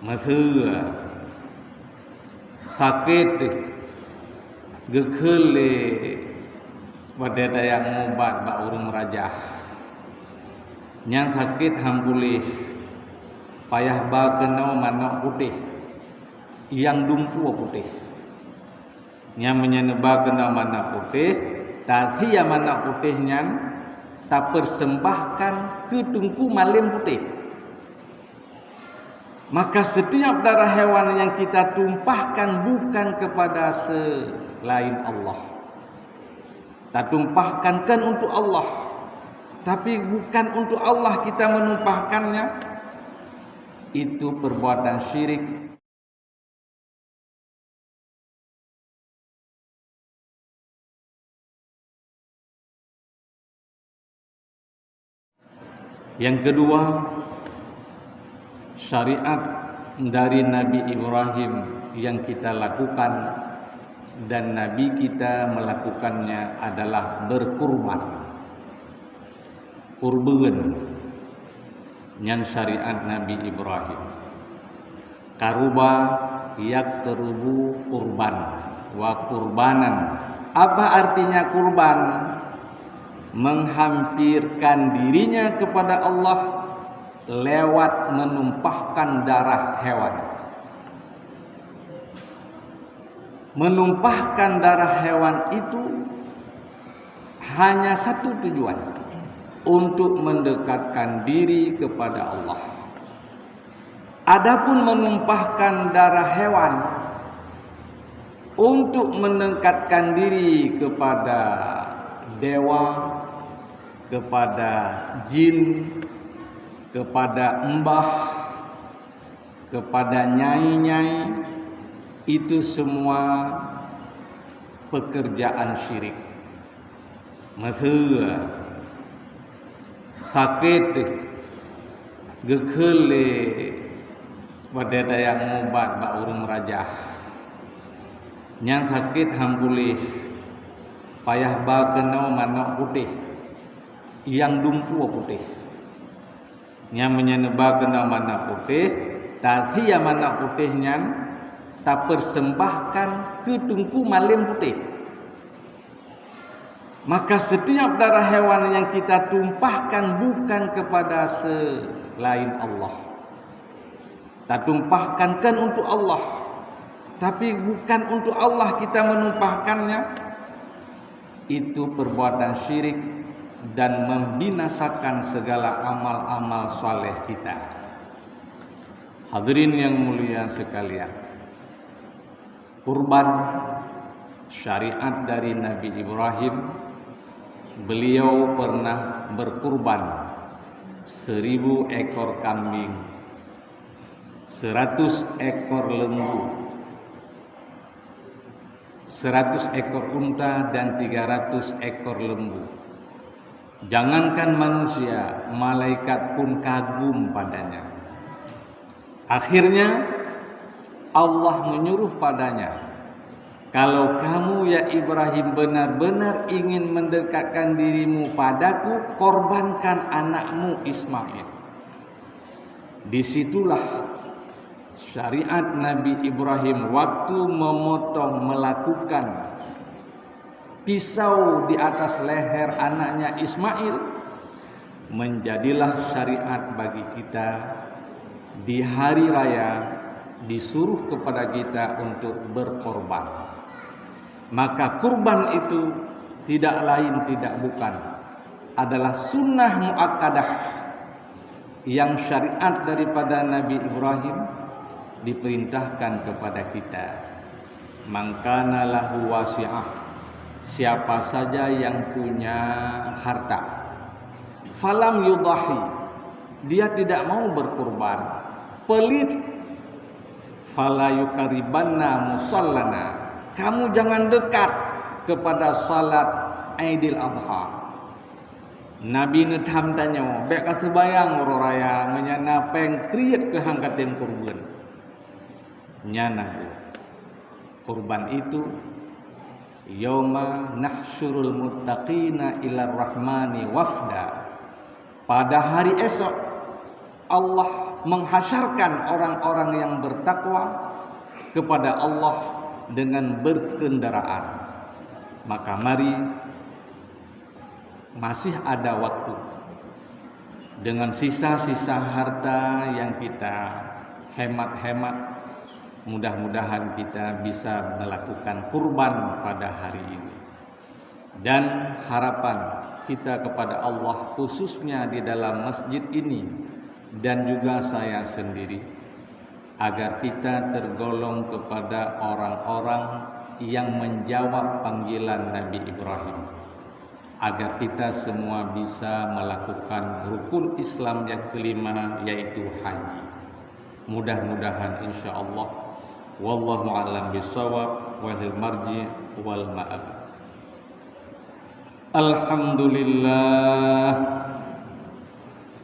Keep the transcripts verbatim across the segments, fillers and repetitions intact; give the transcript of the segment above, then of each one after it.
Meuseu sakét geukheun lé watée tajak mubat bak ureuëng meurajah. Nyan sakét han puléh, payah ba keunoe manök putéh, nyang dumpeue putéh. Nyan meunyoe neuba keunoe manök putéh, tasia manök putéh nyan tapersembahkan keu Teungku Malém Putéh. Maka setiap darah hewan yang kita tumpahkan bukan kepada selain Allah. Tatumpahkan kan untuk Allah, tapi bukan untuk Allah kita menumpahkannya, itu perbuatan syirik. Yang kedua, syariat dari Nabi Ibrahim yang kita lakukan dan Nabi kita melakukannya adalah berkurban. Kurban nyan syariat Nabi Ibrahim. Qaruba yaqrubu qurban wa qurbanan. Apa artinya kurban? Menghampirkan dirinya kepada Allah lewat menumpahkan darah hewan. Menumpahkan darah hewan itu hanya satu tujuan, untuk mendekatkan diri kepada Allah. Adapun menumpahkan darah hewan untuk mendekatkan diri kepada dewa, kepada jin, kepada mbah, kepada nyai-nyai, itu semua pekerjaan syirik. Meuseu sakét geukheun lé watée tajak mubat bak ureuëng meurajah. Nyan sakét han puléh, payah ba keunoe manök putéh, nyang dumpeue putéh. Nyan meunyoe neuba keunoe manök putéh, tasia manök putéh nyan tapersembahkan keu Teungku Malém Putéh. Maka setiap darah hewan yang kita tumpahkan bukan kepada selain Allah. Tatumpahkan kan untuk Allah, tapi bukan untuk Allah kita menumpahkannya, itu perbuatan syirik dan membinasakan segala amal-amal saleh kita. Hadirin yang mulia sekalian, kurban syariat dari Nabi Ibrahim, beliau pernah berkurban seribu ekor kambing, seratus ekor lembu, seratus ekor unta dan tiga ratus ekor lembu. Jangankan manusia, malaikat pun kagum padanya. Akhirnya, Allah menyuruh padanya, "Kalau kamu, ya Ibrahim, benar-benar ingin mendekatkan dirimu padaku, korbankan anakmu Ismail." Disitulah syariat Nabi Ibrahim waktu memotong, melakukan pisau di atas leher anaknya Ismail, menjadilah syariat bagi kita di hari raya disuruh kepada kita untuk berkorban. Maka kurban itu tidak lain, tidak bukan, adalah sunnah muakkadah yang syariat daripada Nabi Ibrahim diperintahkan kepada kita. "Man kana lahu wasi'ah," siapa saja yang punya harta, "falam yudhahi," dia tidak mau berkurban, pelit, "fala yuqarribanna musallana," kamu jangan dekat kepada salat Aidil Adha. Nabi neutham tanyoe, "Bék kaseumbahyang uroe raya, meunyoe na péng kriet keuh han katem kurban." Nyan na kurban itu, "Yauma nahsyurul muttaqina ilar rahmani wafda." Pada hari esok, Allah menghasyarkan orang-orang yang bertakwa kepada Allah dengan berkendaraan. Maka mari, masih ada waktu. Dengan sisa-sisa harta yang kita hemat-hemat, mudah-mudahan kita bisa melakukan kurban pada hari ini. Dan harapan kita kepada Allah, khususnya di dalam masjid ini dan juga saya sendiri, agar kita tergolong kepada orang-orang yang menjawab panggilan Nabi Ibrahim, agar kita semua bisa melakukan rukun Islam yang kelima, yaitu haji. Mudah-mudahan, insya Allah. Wallahu a'lam bishawab, wal marji' wal ma'ab. Alhamdulillah.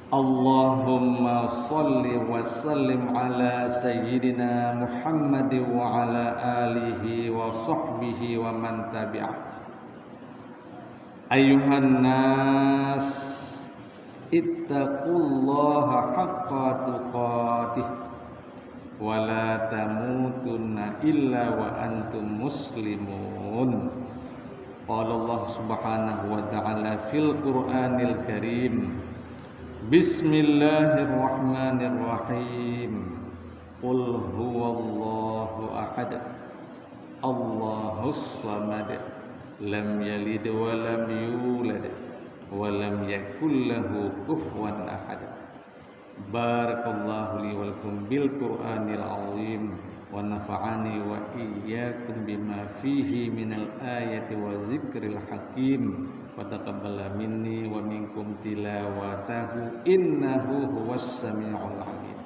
Allahumma salli wa sallim ala sayyidina Muhammad wa ala alihi wa sahbihi wa man tabi'ah. Ayuhan nas, ittaqullaha haqqa tuqatih, wa la tamutunna illa wa antum muslimun. Qala Allah Subhanahu wa Ta'ala fil Qur'anil Karim, Bismillahirrahmanirrahim. Qul huwallahu ahad, Allahus samad, lam yalid wa lam yulad, wa lam yakul lahu kufuwan ahad. Barakallahu li wa lakum bil Qur'anil azim, wa nafa'ani wa iyyakum bima fihi minal ayati wa zikril hakim, wa taqabbala minni wa minkum tilawatahu, innahu huwas samiul alim.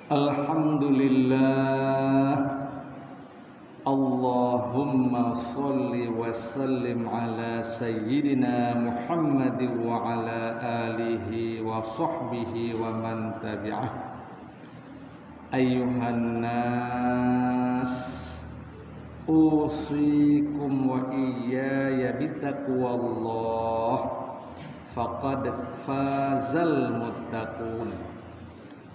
Alhamdulillah. Allahumma salli wa sallim ala sayyidina Muhammad wa ala alihi wa sahbihi wa man tabi'ah. Ayuhan nas, usikum wa iyyaya bitaqwallah, faqad fazal muttaqun.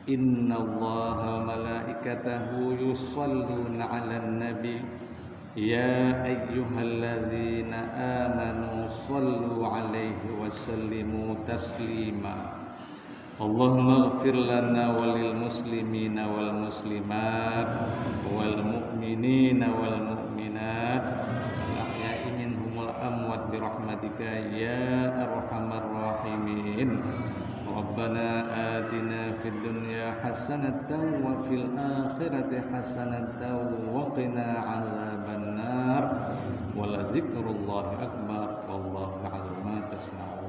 Innallaha wa malaikatahu yusalluna 'alan nabi, ya ayyuhalladzina amanu sallu 'alaihi wa sallimu taslima. Allahumma ighfir lana wa lil muslimina wal muslimat, wal mu'minina wal mu'minat, al ahya'i minhum wal amwat, bi rahmatika ya arhamar rahimin. Rabbana atina fid dunya hasanatan wa fil akhirati hasanatan wa qina adzaban nar. Wa la zikrullahi akbar. Wallahu ya'lamu ma tasna'un.